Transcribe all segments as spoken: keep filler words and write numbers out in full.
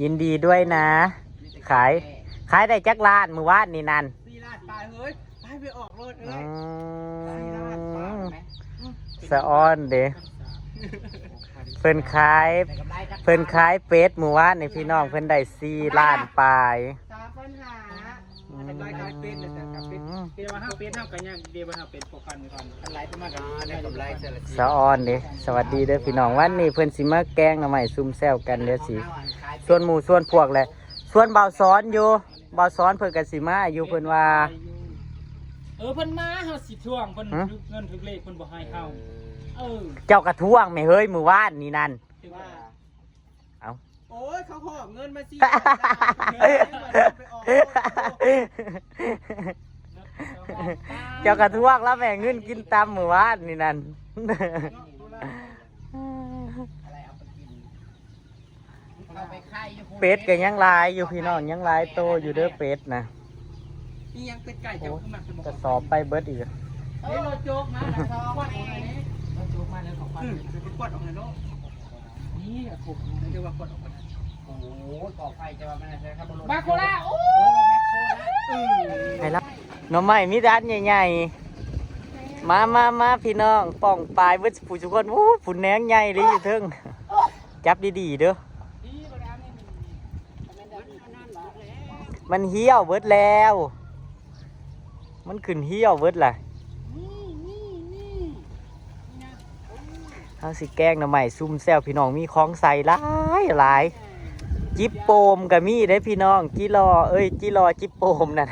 ยินดีด้วยนะ ขาย ขายได้จักล้านมื้อวานนี่นั่น สี่ล้านปลายเฮ้ย ไป ไปออกรถเฮ้ย อืม สี่ล้านปลายไหม สะออนเด้ เพิ่นขาย เพิ่นขายเป็ดมื้อวานนี่พี่น้อง เพิ่นได้สี่ล้านปลาย สามปัญหา อืม กำไรขายเป็ดเนี่ย แต่กลับเป็น เดี๋ยวว่าเฮาเป็ดเฮาก็ยัง เดี๋ยวว่าเฮาเป็นพวกกันก่อน อันไหลประมาณกัน ได้กำไรเท่าไหร่ สะออนเด้ สวัสดีเด้อพี่น้อง วันนี้เพิ่นสิมาแกงหน่อไม้ซุ่มแซวกัน เดี๋ยวสิชวนหมู่ชวนพวกแหละ ชวนบ่าวสอนอยู่ บ่าวสอนเพิ่นก็สิมาอยู่ เพิ่นว่า เออ เพิ่นมา เฮาสิทวง เพิ่น ฮะ ถืกเงินถืกเลข เพิ่นบ่ให้เฮา เออ เจ้ากะทวงแม่เฮ้ย มื้อวานนี่นั่น ถืกว่า เอ้า โอ้ย เขาหอบเงินมาสิ ไปออกรถ เจ้ากะทวงแล้วแม่ เงินกินตำมื้อวานนี่นั่น เป็ดก็ยังหลายอยู่พี่น้อง ยังหลายโตอยู่เด้อเป็ดนะ นี่ยังเป็นไก่เจ้า โอ้ ขึ้นมา กระสอบไปเบิดอีก เฮ้ย รถโจ๊กมาแล้ว รถโจ๊กมาแล้ว รถโจ๊กมาแล้ว ของควัน อืม เดี๋ยวไปกวาดออกเลยเนาะ นี่อะผม เดี๋ยวว่ากวาดออกมา โอ้โห ก่อไฟจะว่ามันอะไรครับ บาโคล่า โอ้ เออ รถแมคโครนะ อืม ไปละ หน่อไม้มีแต่อันใหญ่ๆ มามามาพี่น้อง ป้องปายเบิดผู้ทุกคน โอ้ ผู้แหนงใหญ่เลยอยู่เทิง จับดีๆเด้อ มันเหี่ยวเบิดแล้ว มันขึ้นเหี่ยวเบิดล่ะ เฮาสิแกงหน่อไม้ซุ่มแซวพี่น้อง มีของใส่หลายหลาย จิบโปมก็มีเด้พี่น้อง จิลอ เอ้ย จิลอจิบโปมนั่น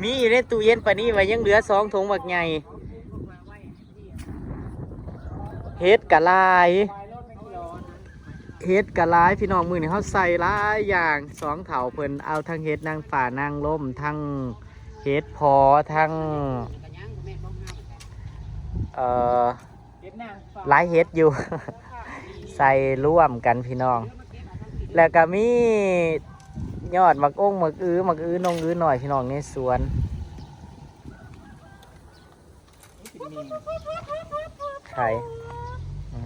มีอยู่ในตู้เย็นปานนี้ว่ายังเหลือสองถุงบักใหญ่ เห็ดกะหลาย เห็ดกะหลายพี่น้อง มื้อนี้เฮาใส่หลายอย่าง สองเฒ่าเพิ่นเอาทั้งเห็ดนางฟ้านางลม ทั้งเห็ดเพาะ ทั้ง เอ่อ หลายเห็ดอยู่ ใส่ร่วมกันพี่น้อง แล้วก็มียอดหมากองหมากอื้อ หมากอื้อนงอื้อหน่อยพี่น้องในสวน ไข่ อื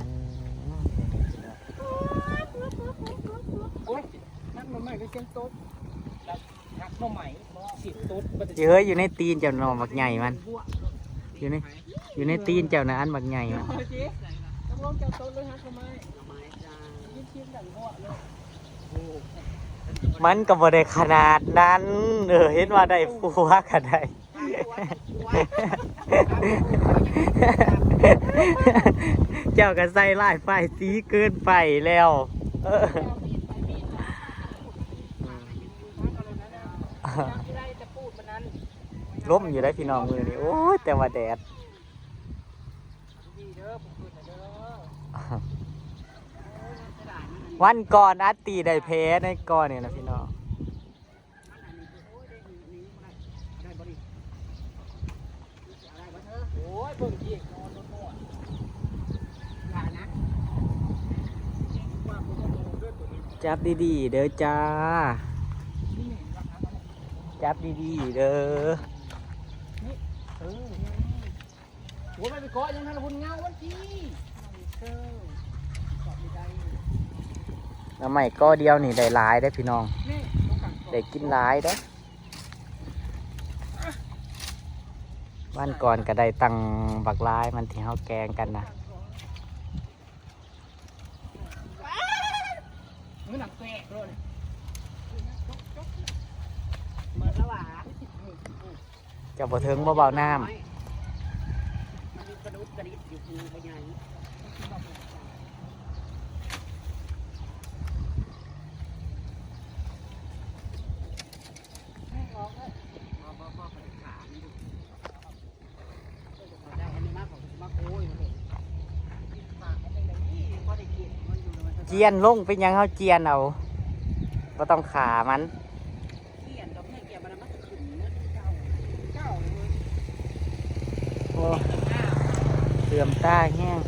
ม โอ้ย นักหน่อไม้ก็เชียงโต๊ด นักหน่อไม้สิโต๊ด สิเฮ้ย อยู่ในตีนเจ้าหน่อบักใหญ่มัน อยู่ใน อยู่ในตีนเจ้านะ อันบักใหญ่มัน เอาสิ ตกลงเจ้าโต๊ดหรือฮักหน่อไม้ หน่อไม้จ้า ยิบชิมกันหัวเลย มันก็บ่ได้ขนาดนั้น เออ เห็นว่าได้ผัวก็ได้ เจ้าก็ใส่ร้ายป้ายสีเกินไปแล้ว เออ ลมอยู่ได้พี่น้องมื้อนี้ โอ้ย แต่ว่าแดด วันก่อนอัตติได้แพ้ในก่อนนี่นะพี่น้อง จับดีๆเด้อจ้า จับดีๆเด้อ โอ้ย มันไปเกาะยังทันหุ่นเงาวันที่ หน่อไม้กอเดียวนี่ได้หลายเด้อพี่น้อง ได้กินหลายเด้อ วันก่อนก็ได้ตั้งบักหลายมันที่เฮาแกงกันนะ มือหนักแกะเลย เจ้าบ่เถิงบ่เบาน้ำ มันมีกระดุกกระดิกอยู่คือพญานี้ เจียนลงเป็นหยังเฮาเจียนเอา บ่ต้องขามัน โอ้ เสื่อมตาแฮง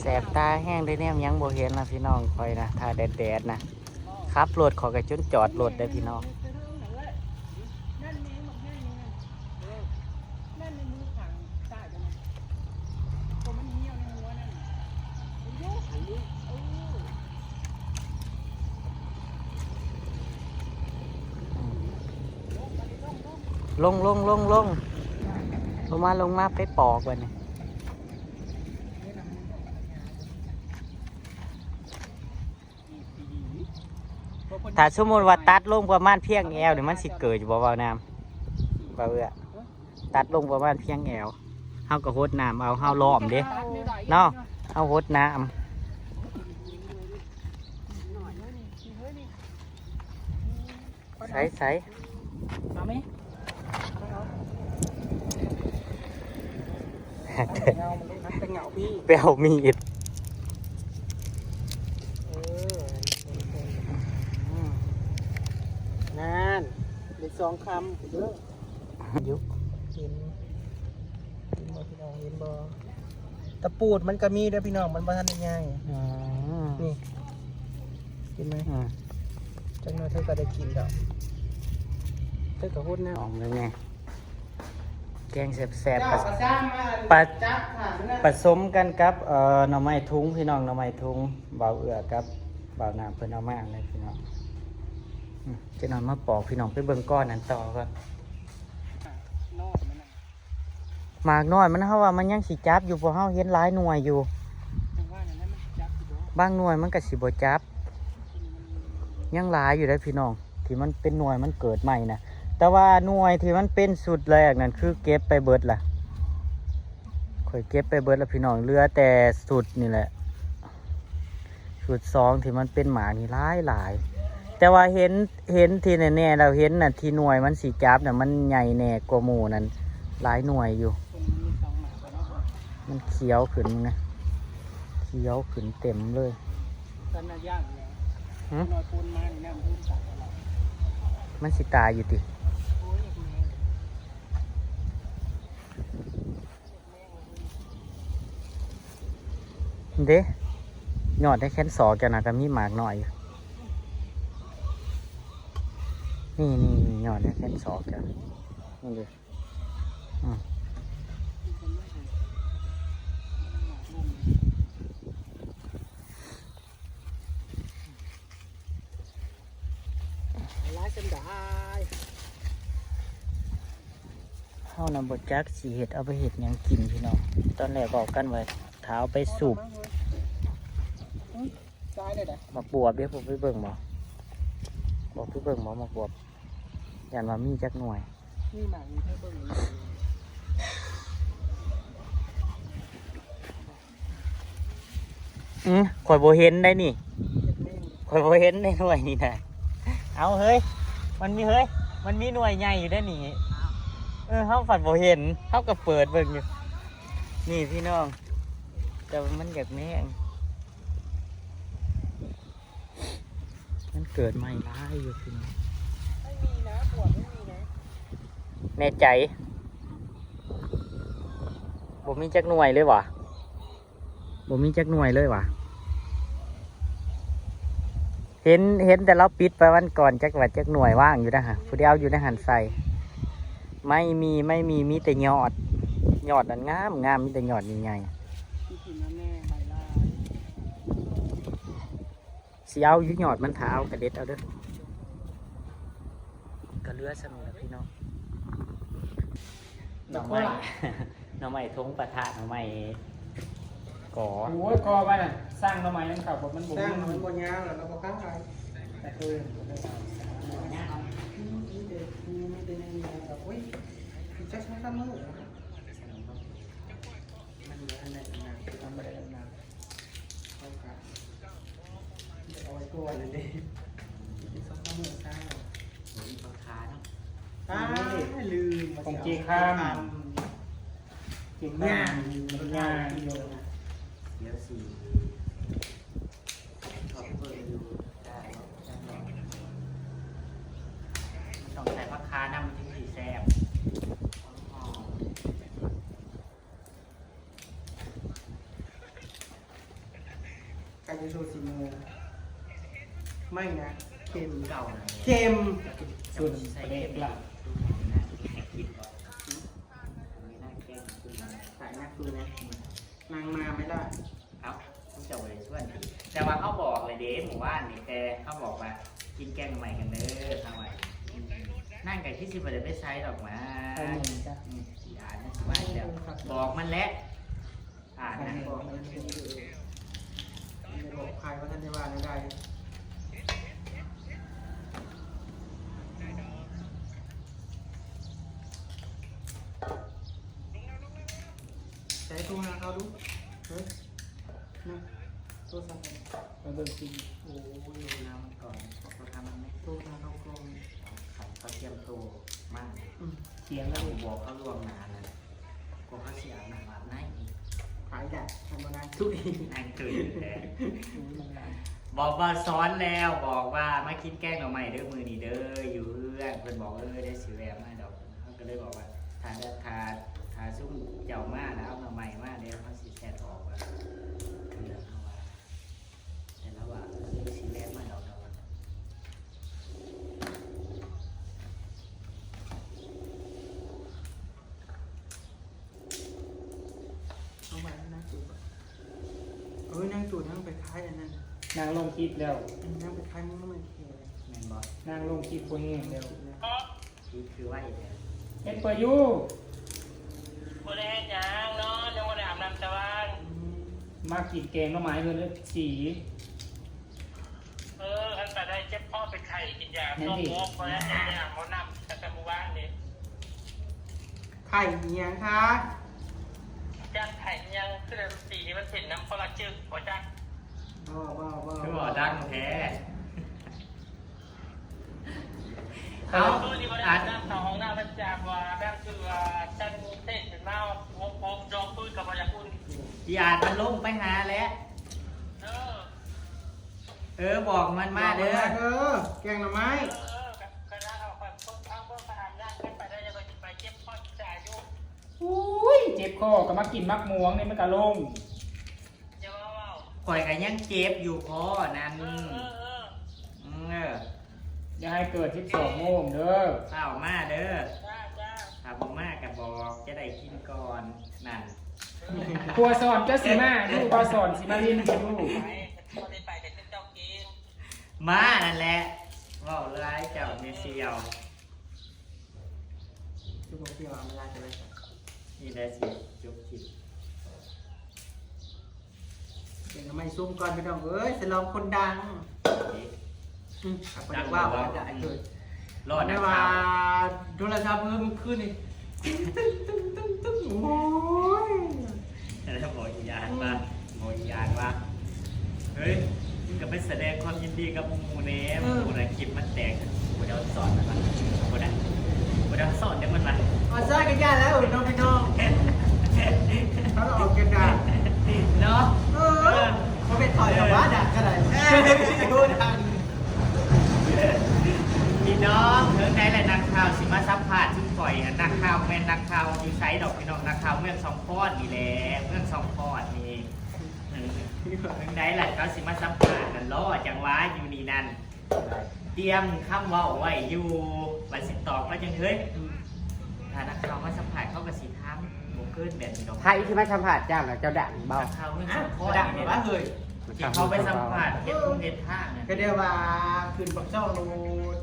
แสบตาแฮงได้แนมหยังบ่เห็นนะพี่น้องคอยนะ ถ้าแดดๆนะ ขับรถขอยก็จนจอดรถได้พี่น้อง นั่นในมือข้างซ้ายนั่นน่ะ ตัวมันเหี่ยวในหัวนั่นน่ะ มันอยู่หันนี้ เออ ลงลงลงลง ลงมาลงมาไปปอกบัดนี้ ถ้าสมมุติว่าตัดลงประมาณเพียงแอวนี่มันสิเกิดอยู่บ่ เว้าน้ำ บ่าวเอื้อ ตัดลงประมาณเพียงแอว เฮาก็หดน้ำเอา เฮาล้อมเด้ เนาะ เฮาหดน้ำ ใสใส มาไหม เงามันลูกนักแต่เงาพี่ ไปเอามีด เออ อืม นั่น ได้สองคำเด้อ ยุ เห็น เห็นบ่พี่น้อง เห็นบ่ ตะปูดมันก็มีเด้อพี่น้อง มันบ่ทันได้ใหญ่ อืม นี่ เห็นไหม อืม จังหน่อยเธอก็ได้กินดอก เธอก็หดน้ำ ออกเลยแม่ แกงแซ่บๆ เจ้าก็สร้างมา ปะ จับขาดนะ ผสมกันกับ เอ่อ หน่อไม้ถุงพี่น้อง หน่อไม้ถุง บ่าวเอื้อกับบ่าวน้ำเพิ่นเอามาเลยพี่น้อง อืม เจ๊น้อยมาปอกพี่น้อง ไปเบิ่งก้อนนั้นต่อก่อน นอกมันน่ะ หมากน้อยมัน เฮาว่ามันยังสิจับอยู่ เพราะเฮาเห็นหลายหน่วยอยู่ จังว่านั่นแหละ มันสิจับอยู่บ่ บางหน่วยมันก็สิบ่จับ ยังหลายอยู่เด้อพี่น้อง ที่มันเป็นหน่วยมันเกิดใหม่นะ แต่ว่าหน่วยที่มันเป็นชุดแรกนั่นคือเก็บไปเบิดละ ข้อยเก็บไปเบิดละพี่น้อง เหลือแต่ชุดนี่แหละ ชุดสองที่มันเป็นหมากนี่หลายหลาย แต่ว่าเห็น เห็นที่แน่ๆ แล้วเห็นน่ะ ที่หน่วยมันสิจับน่ะ มันใหญ่แน่กว่าหมู่นั่น หลายหน่วยอยู่ มันเขียวขึ้นนะ เขียวขึ้นเต็มเลย ตอนนั้นย่างแล้ว หึ น้อยปูนมานี่น้ำท่วมสระแล้ว มันสิตายอยู่ติ โอ้ย แม่ เด้ ยอดได้แค่นศอกจ้ะนะ ก็มีหมากน้อยอยู่ นี่ นี่ นี่ ยอดได้แค่นศอกจ้ะ นี่เด้ อืม หลายจังได้ เฮานะบ่จักสิเฮ็ดเอาไปเฮ็ดหยังกินพี่น้อง ตอนแรกบอกกันไว้ ถ้าเอาไปสูบ ตายเลยเด้อ หมากบวบเด้ ผมไปเบิ่งบ่ บอกไปเบิ่งบ่ หมากบวบ ย่านว่ามีจักหน่วย มีหมากอยู่ ให้เบิ่งอยู่ อืม ข้อยบ่เห็นได้นี่ ข้อยบ่เห็นในหน่วยนี่นะ เอาเฮ้ย มันมี เฮ้ย มันมีหน่วยใหญ่อยู่ได้นี่ เออ เฮาฝันบ่เห็น เฮาก็เปิดเบิ่งอยู่ นี่พี่น้อง แต่ว่ามันอยากแม่ง มันเกิดใหม่หลายอยู่พี่น้อง ไม่มีนะ บวบไม่มีนะ แน่ใจ บ่มีจักหน่วยเลยหวา บ่มีจักหน่วยเลยหวา เห็น เห็นแต่เราปิดไปวันก่อน จักว่าจักหน่วยว่างอยู่นะฮะ ผู้เดียวอยู่ในหันใส่ ไม่มี ไม่มี มีแต่ยอด ยอดนั้นงามงาม มีแต่ยอดใหญ่ๆ ที่กินแล้วแม่ใบลาย สิเอาอยู่ยอดมัน ถ้าเอากะเด็ดเอาเด้อ กะเหลือส่ำนี้ล่ะพี่น้อง หน่อไม้ หน่อไม้ทงปะทะหน่อไม้กอ โอ้ย กอมันน่ะ สร้างหน่อไม้นั่นเขาบอกมันบ่ สร้างมันบ่ยาวแล้วเราบ่ค้างไว้ แต่คือ มีแต่ มีแต่ในนี้นะครับ อุ้ย จักสองสามมื้อ มันเหลืออันนั้นนะ ทำอะไรกันนะ เอาครับ เอาไว้ก่อนนั่นเอง อีกสองสามมื้อเช้า โอ้ย มีปลาคาเนาะ อ้าว ลืม ของเจคาม เจคาม ย่างอยู่ ย่างอยู่ เดี๋ยวสิ ขอบคุณอยู่ ได้ ต้องใส่ผักคานำ มันถึงสิแซ่บ หอม ไก่ยูโชว์สีม่วง ไม่นะ เค็ม เก่านะ เค็ม ส่วนประเด็นละ สายนักดูนะ นางมาไหมล่ะ เอ้า เขาเจ้าบ่ได้ชวน แต่ว่าเขาบอกเลยเด้ หมู่บ้านนี่ แต่เขาบอกว่า กินแกงใหม่กันเด้อ ทางวัน นั่งกับที่สิบเอ็ดไปใช้ดอกมา ไปหนึ่งจ้ะ อืม อีอ่านนะสิว่าอีกแล้ว บอกมันแหละ อ่านนะ บอกมัน มันจะบอกใครว่าท่านได้ว่าอะไร ใช้โทรหาเขาดู เฮ้ย นะ โทรศัพท์ มาเบิ่งซิ โอ้ย โทรหามันก่อน โทรหามันไหม โทรหาเขาก่อน เขา เขาเตรียมตัวมาก อืม เสียงแล้ว บอกเขาล่วงหน้านะ กลัวเขาสิอาบน้ำอาบในอีก ขายดักทำมานานสุด นางตื่นแล้ว โอ้ย มันหลาย บอกว่าสอนแล้ว บอกว่ามากินแกงหน่อไม้เด้อมื้อนี้เด้อ อยู่เฮือน เพิ่นบอก เออ ได้สิแวะมาดอก เขาก็เลยบอกว่า ถ้า ถ้า ถ้าซุมเจ้ามาแล้วเอาหน่อไม้มา เดี๋ยวเขาสิแชทออกว่า เออ เขาว่า แต่ละว่า เออ สิแวะมาดอก เขาว่า เอาไว้นะ เออ นางตู่นางไปขายอันนั้น นางลงคลิปแล้ว นางไปขายหมูน้ำมันแขก แม่นบ่ นางลงคลิปคนนี้แล้ว คลิปคือว่าอีกแล้ว เฮ็ดเปิดอยู่ บ่ได้เฮ็ดหยังเนาะ ยังบ่ได้อาบน้ำแต่ว่า อืม มากินแกงหน่อไม้เพิ่นเด้อ สี เออ คันไปได้เจ็บคอเป็นไข้กินยา นั่นดิ ต้มมก บ่ได้เฮ็ดหยัง บ่น้ำแต่มื้อวานนี่ ไข้อีหยังคะ จักไข้อีหยัง คือสีมันเป็นน้ำคนละจึกบ่จัก บ่ บ่ บ่ คือบ่ดังแท้ เอา คือนี่บ่ได้อาบน้ำเข้าห้องน้ำมันจากว่าแบบคือว่าจันเต้นเป็นเมา โป๊ะโป๊ะ จองปืนกับบ่อยากอุ่น อีอาดมันลงไปหาแล้ว เออ เออ บอกมันมาเด้อ บอกมันมาเด้อ แกงหน่อไม้ เออ เออ ก็ ก็ได้เอาไปพวกเอาพวกไปอาบน้ำกันไปได้ แล้วก็สิไปเจ็บคอจ่ายอยู่ อุ้ย เจ็บคอก็มากินหมากม่วงนี่มันก็ลง อย่ามาเว้า ข่อยก็ยังเจ็บอยู่คอนั่น เออ เออ เออ อืม เออ อย่าให้เกิดสิบสองโมงเด้อ ฟ้าวมาเด้อ จ้า จ้า ถ้าบ่มาก็บอก จะได้กินก่อน นั่น ครัวซอนเจ้าสิมาอยู่ ครัวซอนสิมาลินอยู่ ไป บ่ได้ไปแต่เจ้ากิน มานั่นแหละ เว้าหลายเจ้าแม่เสี่ยว คือบ่เสี่ยวเอามาลาจะไป นี่แหละสิจบคลิป เดี๋ยวทำไมซุ่มก่อนพี่น้องเอ้ย ฉลองคนดัง นี่ อืม ดัง ว่า ว่า ว่าจะเกิด รอดนะ ไม่ว่า ครับ โทรศัพท์เพิ่มขึ้นนี่ ตึ้ง ตึ้ง ตึ้ง ตึ้ง โอ้ย แล้วบอกอีหยานว่า อืม บอกอีหยานว่า เฮ้ย มึงก็ไปแสดงความยินดีกับหมู่แหน่ เออ หมู่น่ะคลิปมันแตก กูเดาสอนมัน กูได้ กูเดาสอนเดี๋ยวมันมา อ๋อ ใช่กันยากแล้วเนาะพี่น้อง เขาออกกันด่า เนาะ เออ เออ เขาไปต่อยกับว่าด่ากันเลย เออ วิดีโอดัง พี่น้อง เรื่องใดแหละนักข่าวสิมาสัมภาษณ์ซุมข่อยอะ นักข่าวแม่นนักข่าวอยู่ไสดอกพี่น้อง นักข่าวเมืองสองคอนนี่แหละ เมืองสองคอนนี่ เออ เรื่องใดแหละเขาสิมาสัมภาษณ์นั่น รอจังหวะอยู่นี่นั่น เตรียมคำเว้าไว้อยู่ ว่าสิตอบว่าจังเฮ้ย อืม ถ้านักข่าวมาสัมภาษณ์เขาก็สิถามบ่เกินแบบนี้ดอก ไผที่มาสัมภาษณ์เจ้าน่ะ เจ้าดังบ่ นักข่าวเมืองสองคอน อ้าว นี่แหละ ดังว่าเฮ้ย ที่เขาไปสัมภาษณ์เฮ็ดทุ่งเฮ็ดทางน่ะ ก็เรียกว่าขึ้นปากช่องโลด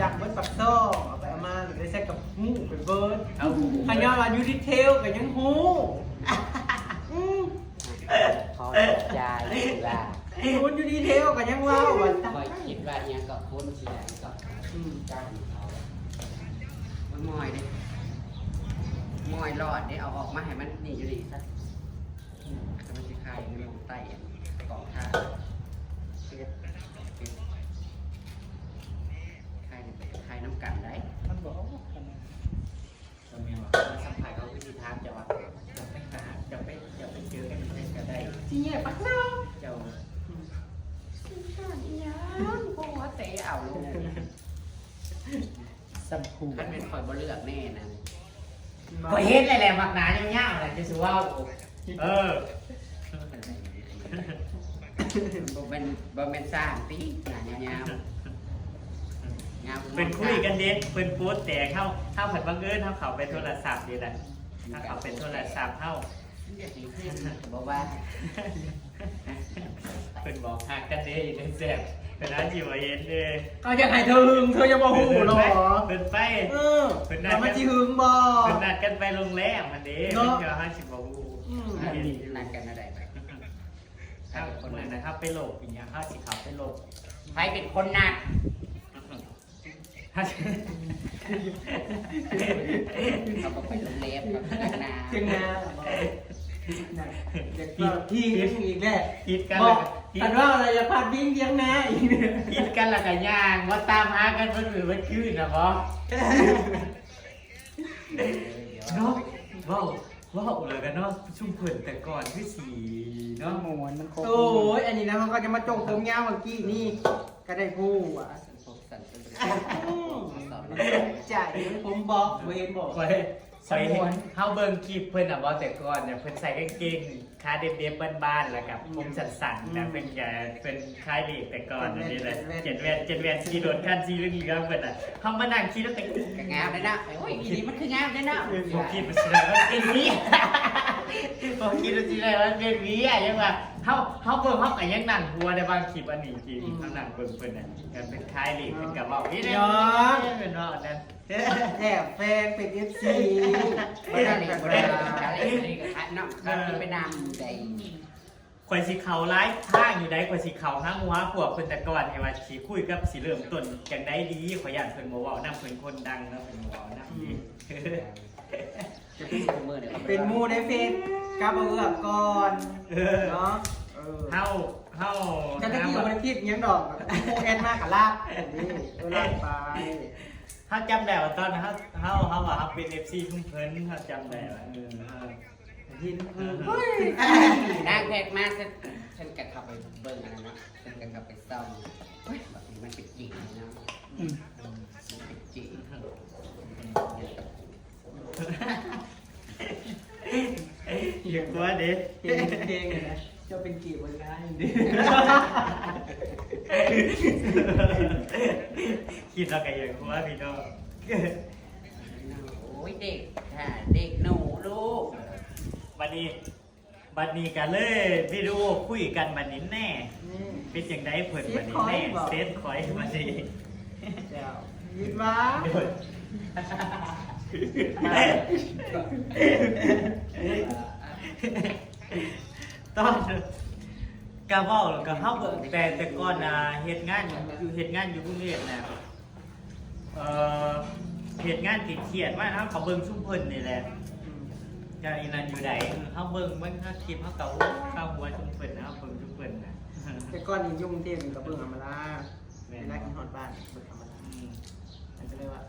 ดังเบิดปากช่อง เอาไปเอามาหรือได้ใช้กับฮู้ไปเบิด เอา ขย้อนว่าอยู่ดีเทลก็ยังฮู้ อืม ขอใจล่ะ คุณอยู่ดีเทลก็ยังเว้าว่า ข้อยคิดว่าอิหยังก็คนสิหยังก็ อืม จ้างเขา มันมอยเด้ มอยหลอดเด้ เอาออกมาให้มันนี่อยู่นี่ซะ แต่มันสิคายในหม่องไตอะ กล่องข้าว คายนี่ไปคายน้ำกันได้ มันบอกว่า ก็แม่นว่ามาสัมภาษณ์เขาคือสิถามเจ้าว่า จะไปหา จะไป จะไปเจอกันที่ไหนก็ได้ สิแยกปากซอย เจ้า อืม สิถามอีหยัง เพราะว่าเตะเอาลง สมควร คันเป็นข่อยบ่เลือกแน่นะ บ่ ข่อยเห็นแล้วแหละ บักหนายาวๆน่ะ จะสิเว้า เออ บ่แม่น บ่แม่นสร้างติ หน้ายาวๆ ยาว เป็นคุยกันเด้ เพิ่นโพสต์แต่เฮา เฮาผัดบังเอิญเฮาเข้าไปโทรศัพท์นี่แหละ เฮาเข้าไปโทรศัพท์เฮา มันอยากสิขึ้นก็บ่ว่า เพิ่นบอกฮักกันเด้ อยู่ในแซ่บ เพิ่นอาจสิบ่เห็นเด้ เอาอยากให้เธอหึงเธอยังบ่ฮู้หรอ เพิ่นไป เออ เพิ่นนัด เรามาจีหึงบ่ เพิ่นนัดกันไปโรงแรมมันเด้ เนาะ เดี๋ยวเฮาสิบ่ฮู้ อืม นัดกันนัดกันอะไรไป ครับคนนั้นนะครับไปโลกอีหยังเฮาสิเข้าไปโลก ใครเป็นคนนัด เขาก็ไปโรงแรมกับเพื่อนนา เชียงนาบอกนะอยากก็ที่ยังอีกแหละ ผิดกัน บอก ผิด แต่ว่าอะไรอย่าพลาดวิ่งเชียงนาอีก ผิดกันแล้วก็ย่างว่าตามหากันเพิ่นมื้อเพิ่นคืนนะบ่เนาะเว้าเว้าแล้วกันเนาะซุมเพิ่นแต่ก่อนคือสิเนาะ หมวนมันคง โอ้ยอันนี้นะเขาก็จะมาจงผมยาวเมื่อกี้นี่ก็ได้ผู้อ่ะ สันปกสันเป็น อืมจ่ายผมบอกบ่เห็นบอก ข่อยข่อยเห็นเฮาเบิ่งคลิปเพิ่นน่ะบ่แต่ก่อนเนี่ยเพิ่นใส่กางเกงขาเด็บๆบ้านๆแล้วกับผมสั้นๆนะเพิ่นก็เพิ่นคล้ายเด็กแต่ก่อนอันนี้แหละเจ็ดแว่นเจ็ดแว่นขี่รถคันสีเหลืองๆเพิ่นน่ะเฮามานั่งขี่รถไป กะงามเลยนะโอ้ยอีนี่มันคืองามเลยนะ ผมคิดว่าสิได้ว่าเป็นเมียผมคิดว่าสิได้ว่าเป็นเมียยังว่าเฮาเฮาเบิ่งเฮาก็ยังนั่งหัวในบางคลิปอันนี้จริงเฮานั่งเบิ่งเพิ่นน่ะกันเป็นคล้ายเด็กเพิ่นก็เว้านี่เด้เนาะนั่น แถบแฟนเป็นเอฟซี ไม่ได้เลยไม่ได้เลยอะไรนี่ก็คัดเนาะคัดที่ไปนำได้ ข่อยสิเข้าไลฟ์ทางอยู่ใดข่อยสิเข้าหาหมู่หาพวกเพิ่นแต่ก่อนให้ว่าสิคุยกับสิเริ่มต้นจังได๋ดีข่อยย่านเพิ่นบ่เว้านำเพิ่นคนดังเนาะเพิ่นบ่เว้านำดี จะเป็นเสมอเดี๋ยว เป็นหมู่ในเฟซกับบ่เอื้อก่อน เออ เนาะเออ เฮาเฮา แต่ตะกี้บ่ได้คิดหยังดอกหมู่แอดมากะลากนี่เออลากไป เฮาจำได้ว่าตอนเฮาเฮาเฮาว่าเฮาเป็น เอฟซี ชุมเพิ่นเฮาจำได้ว่าเออเฮา เห็น เออ เฮ้ย นางแพกมาฉันฉันก็เข้าไปเบิ่งอันนั้นเนาะฉันก็เข้าไปส่องเฮ้ยแบบนี้มันเป็นจริงเนาะ อืม มันเป็นจริง อย่ากลัวเด้ เพลงเพลงเลยนะเจ้าเป็นกี่วันได้ คิดแล้วก็อย่ากลัวพี่น้อง โอ้ยเด็กค่ะเด็กหนูลูก บัดนี้บัดนี้ก็เลยวิดีโอคุยกันบัดนี้แน่ นี่ เป็นจังได๋เพิ่นบัดนี้แน่ เซตคอยบอก เซตคอยบัดนี้ เดี๋ยวยิดมา โดยตอนกะเว้าแล้วก็เฮาก็แต่แต่ก่อนน่ะเฮ็ดงานอยู่เฮ็ดงานอยู่กรุงเทพฯน่ะเอ่อเฮ็ดงานเครียดๆมาเฮาก็เบิ่งซุมเพิ่นนี่แหละ ก็อีนั่นอยู่ใด๋เฮาเบิ่งมันเฮาคลิปเฮาก็โอ้เข้าหัวซุมเพิ่นนะเฮาเบิ่งซุมเพิ่นนะ แต่ก่อนนี่อยู่กรุงเทพฯนี่ก็เบิ่งอำมาลา แม่ เวน ลากินฮอดบ้านเบิ่งอำมาลา อืม มันก็เลยว่า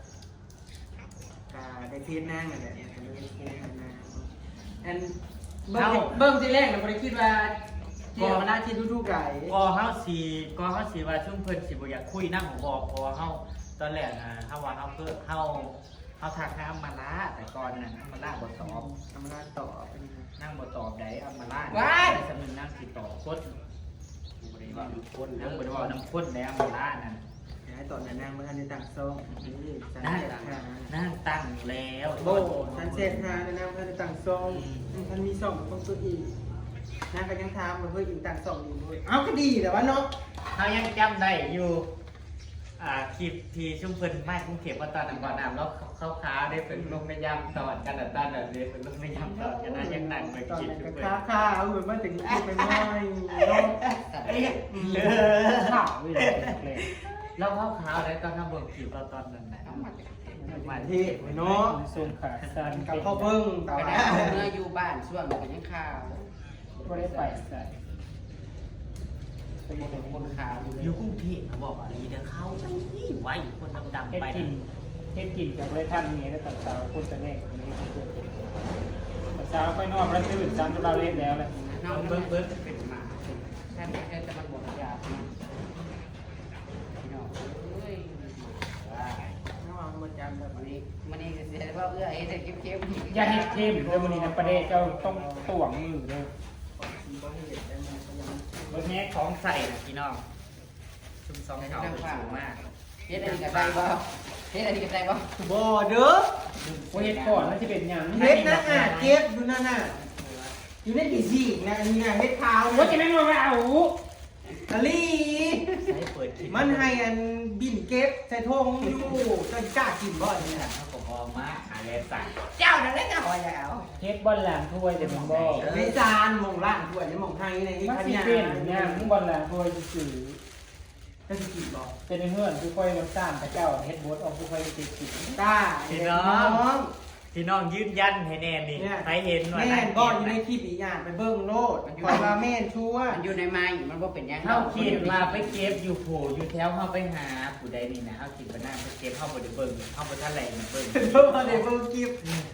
ก็ได้เฟซนางนั่นแหละก็เลยเฟซนางอันเบิ่งเบิ่งทีแรกน่ะบ่ได้คิดว่าที่อำมาลาที่ทุกๆได๋ ก็เฮาสิก็เฮาสิว่าซุมเพิ่นสิบ่อยากคุยนำบ่เพราะว่าเฮาตอนแรกนะเฮาว่าเฮาเพิ่นเฮาเฮาทักหาอำมาลาแต่ก่อนน่ะอำมาลาบ่ตอบ อำมาลาตอบเป็นไง นางบ่ตอบใด๋อำมาลา ว้าย สำนึกนางสิตอบคน กูบ่ได้ว่าทุกคน นางบ่ได้เว้านำคนใด๋อำมาลานั่น ย้ายตอนนั้นนางบ่ทันได้ตั้งซ่องนี่สัน นาง เสร็จหา นางตั้งอยู่แล้ว โบสันเสร็จหาแล้วนางบ่ทันได้ตั้งซ่อง อืม มันมีซ่องของตัวเองนางก็ยังถามว่าเฮ้ยอิงตั้งซ่องดีบ่เฮ้ยเอ้าก็ดีแต่ว่าเนาะ เฮายังจำได้อยู่ อ่าคลิปที่ซุมเพิ่นมากรุงเทพฯว่าตอนนั้นบ่น้ำแล้วขาวๆได้เพิ่นลงไปยามตอนกันน่ะตอนนั้นเด้เพิ่นลงไปยามตอนกันนะยังนั่งไป ตอน คลิป นั้น ซุ ก็ มเพิ่น ค้าข้าเอาเหมือนมาถึงคลิปไปหน่อยเนาะ ข่าวอยู่เลย แล้วขาวๆได้ตอนทำเบิ่งคลิปเราตอนนั้นน่ะ เอามาจากประเทศ มา เทพเนาะ ทรงขาสั้น กับพ่อเบิ่งแต่ ข ว่า นาดเมื่ออยู่บ้านช่วงนี้ก็ยังข่าว ก็ได้ไปใส่ เป็นคนคนข่าวอยู่เลย อยู่กรุงเทพฯนะบอกว่าอีเด้อเขาจังซี่ไว้คนดำๆ เฮ็ด ไป กิน นะ เฮ็ดกินกับเลยท่านนี้แล้วตอนเช้าคนจะแน่คนนี้คนเกิดเป็นตอนเช้าค่อยนอนแล้วตื่นสามจะเราเล่นแล้วแหละ นอกนั้นมันเป็นหมาท่านแค่จะมาบอกยานะพี่น้องเอ้ย ระวังประจำแบบ วันนี้วันนี้เสียว่าเอื้อเฮ็ดให้เข้มๆ อย่าเฮ็ดเข้มเด้อมื้อนี้นะประเดชเจ้าต้องตวงมือเด้อ บ่เห็นได้มันก็ยัง รถแฮกของใส่ พี่น้องซุมสองเขาสูงมาก เฮ็ดอันนี้ก็ได้บ่เฮ็ดอันนี้ก็ได้บ่ บ่เด้อ บ่เฮ็ดก่อนมันสิเป็นหยัง เฮ็ดนั่นน่ะเก็บอยู่นั่นน่ะอยู่ในที่ซีกนะอันนี้น่ะเฮ็ดขาว ว่าจะไม่มาเอา ตะลี ให้เปิดคลิป มันให้อันบินเก็บใส่ถุงอยู่ เจ้าสิกล้ากินบ่เนี่ย เขาก็บอกมาหาแลสั่ง เจ้านั่นแหละเจ้าว่าแล้ว เฮ็ดบ่อนหลังถ้วยเด้อมึงบ่ ในจานหม่องล้างถ้วยในหม่องไห้ใน มันสิเป็นหยัง มึงบ่อนหลังถ้วยซื่อ เจ้าสิกินบ่ เป็นเฮือนคือค่อยมันสร้างพระเจ้าเฮ็ดบทออกคือค่อยสิกิน ตา พี่น้อง พี่น้องยืนยันให้แน่นี่ เนี่ย ใครเห็นว่า แม่นบ่ นั่งกิน อยู่ในคลิปอีหยังไปเบิ่งโลด มันอยู่ ข้อยว่าแม่นชัวร์ มันอยู่ในไม้ มันบ่เป็นหยัง เฮาคิดว่าไปเก็บอยู่โผอยู่แถว เฮาไปหาผู้ใดนี่นะ เฮาคิดว่านั่งไปเก็บ เฮาบ่ได้เบิ่ง เฮาบ่ทันได้เบิ่ง เฮาบ่ได้เบิ่งคลิป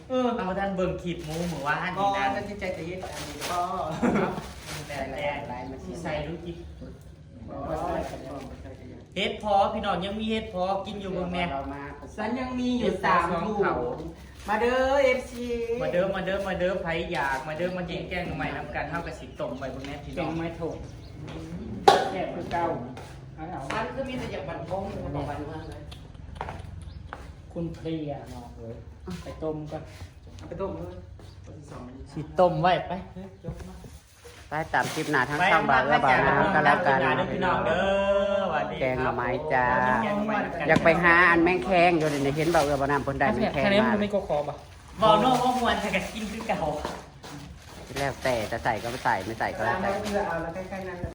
เออ เฮาบ่ทันเบิ่งคลิปหมู่มื้อวาน อ๋อ นี่นะ นั่นที่ใจจะเย็นอันนี้ก็ แต่แต่ หลายๆ มันสิ ใส่รู้จิต เห็ดเพาะพี่น้องยังมีเห็ดเพาะกินอยู่เบิ่งแน่ ฉันยังมีอยู่สามถุง มาเด้อ เอฟซี มาเด้อ มาเด้อ มาเด้อ ไผอยาก มาเด้อ มากินแกงหน่อไม้นำกัน เฮากะสิต้มไว้เบิ่งแน่พี่ แก น้อง งไม้ถกแซ่บคือเก่า เอาเอา มันคือมีแต่อยากบั่นทงอยู่บ่บั่นเมืองเลย คุณเพลียเนาะเอ้ย ไปต้มก่อน เอาไปต้มเลย สิต้มไว้ไป ไปตามคลิปหน้าทางช่องบ่าวเอื้อบ่าวน้ำก็แล้วกัน ไปตามคลิปหน้าเด้อพี่น้องเด้อ สวัสดีครับ แกงหน่อไม้จ้า แกงหน่อไม้นำกัน อยากไปหาอันแมงแคงอยู่นี่ เห็นบ่าวเอื้อบ่าวน้ำเพิ่นได้แมงแคงมา แค่นี้มันไม่ก็ขอบ่ เว้าโน้เว้ามวนแต่ก็กินคือเก่า แล้วแต่จะใส่ก็ใส่ ไม่ใส่ก็แล้วแต่ เพื่อเอาแล้วใกล้ๆนั้น